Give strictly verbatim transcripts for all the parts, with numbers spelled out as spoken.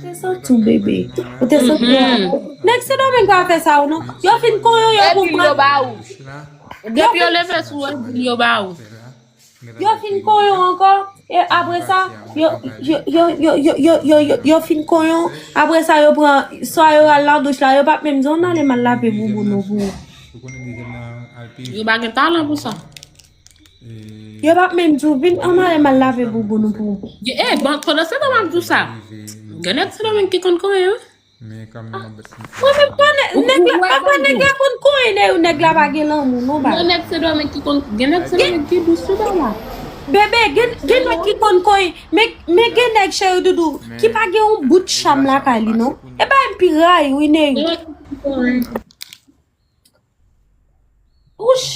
Te santi w, bebe. Ou te santi w. Nèg Sendomeng pa fè sa ou non. Yo fin konyen w, yo pou pran. Depi yo ba ou. Depi yo leve sou ou, yo ba ou. Yo fin konyen w ankò. E apre sa, yo, yo, yo fin konyen w. Apre sa, yo pran, swa yo al nan douch la, yo p ap menm di w, "Ann ale m al lave bouboun ou pou ou." Yo pa gen talan pou sa. Yo p ap menm di w, "Vin, ann ale m al lave bouboun ou pou ou." Eh, bon, pandan se tan m ap di w sa. Gen nèg Sendomeng ki konn konyen, wi. Mwen menm pa nèg la, pa nèg la konn konyen, nèg la pa gen lanmou non, ba. Gen nèg Sendomeng ki konn, gen nèg Sendomeng ki dous, wi, ba la. Bebe, gen, gen nèg ki konn konyen, men, men gen nèg, cheri doudou, ki pa gen yon bout cham lakay li non. E ba m pi rayi, wi, Neyou. Wouch,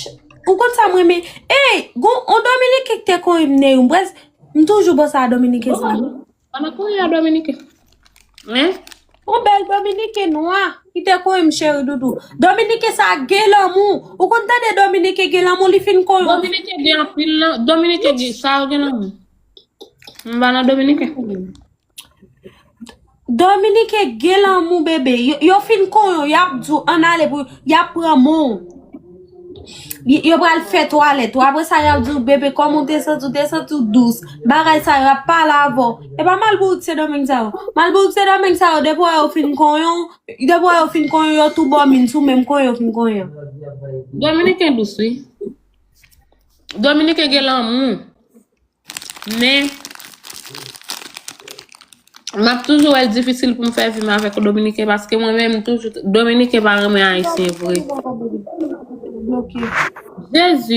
ou konn sa m renmen? Ey, gon on Dominiken ki te konyen m, Neyou, m prèske, m toujou panse a Dominiken sa. Pandan konyen a Dominiken. Hein? On bèl Dominiken nwa ki te konyen m, cheri doudou. Dominiken sa gen lanmou. Ou konn tande Dominiken gen lanmou, li fin konyen w. Dominiken gen anpil lan, Dominiken gen sa yo gen lanmou. M pa nan Dominiken. Dominiken gen lanmou, bebe. Yo, yo fin konyen w, y ap di w, "Ann ale pou," y ap pran men w. Y-, yo pral fè twalèt ou. Apre sa, y ap di w, "Bebe, kòman w te santi w? Te santi w dous?" Bagay sa, y ap pale avè w. E pa malbourik Sendomeng sa yo. Malbourik Sendomeng sa yo, depi w wè yo fin konyen w, depi w wè yo fin konyen w, yo tou bòmin sou menm konyen yo fin konyen w. Dominiken dous, wi. Dominiken gen lanmou. Men, m ap toujou wè l difisil pou m fè vi m avèk Dominiken, paske mwen menm, toujou, Dominiken pa renmen Ayisyen vre. Jezi.